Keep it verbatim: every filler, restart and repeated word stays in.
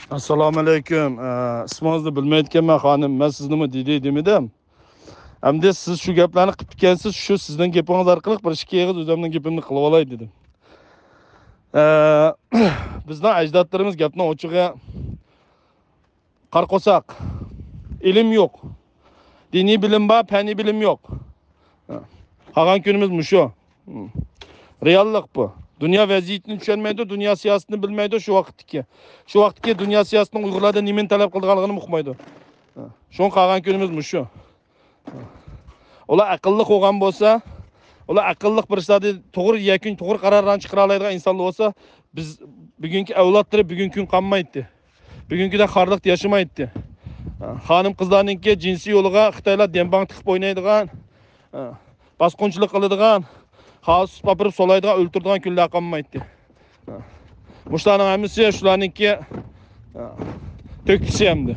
ئەسسالامۇ ئەلەيكۇم. ئە، ئىسمىڭىزنى بىلمەيدىكەنمەن، خانىم. مەن سىزنىمۇ دېدى دېمىدىم. ئەمدى سىز شۇ گەپلەرنى قىلىپ كەلسىز، شۇ سىزنىڭ گېپىڭىز ئارقىلىق بىر ئىككى ئېغىز ئۆزۈمنىڭ گېپىمنى قىلىۋالاي دېدىم. ئە، بىزنىڭ ئەجدادلىرىمىز، گەپنىڭ ئوچۇقى، قارا قورساق، ئىلىم يوق. دىنىي بىلىم بار، پەننىي بىلىم يوق. قالغان كۈنىمىز مۇشۇ. رېئاللىق بۇ. دۇنيا ۋەزىيىتىنى چۈشەنمەيدۇ، دۇنيا سىياسىتىنى بىلمەيدۇ شۇ ۋاقىتتىكى. شۇ ۋاقىتتىكى دۇنيا سىياسىتىنىڭ ئۇيغۇرلاردىن نېمىنى تەلەپ قىلىدىغانلىقىنى ئۇقمايدۇ. شۇڭا قالغان كۈنىمىز مۇشۇ. ئۇلار ئەقىللىق بولغان بولسا، ئۇلار ئەقىللىق بىر ئىشلاردا توغرا يەكۈن، توغرا قارارلارنى چىقىرالايدىغان ئىنسانلار بولسا، بىز بۈگۈنكى ئەۋلادلىرى بۈگۈنكى كۈن قالمايتتى. بۈگۈنكىدەك خارلىقتا ياشىمايتتى. خانىم قىزلارنىڭكى جىنسىي يولىغا خىتايلار دەمباڭ تىقىپ ئوينايدىغان، باسقۇنچىلىق قىلىدىغان، خالىسا تۇتۇپ ئاپىرىپ سولايدىغان، ئۆلتۈرىدىغان كۈنلەر قالمايتتى. مۇشۇلارنىڭ ھەممىسى شۇلارنىڭكى تۆھپىسى ئەمدى.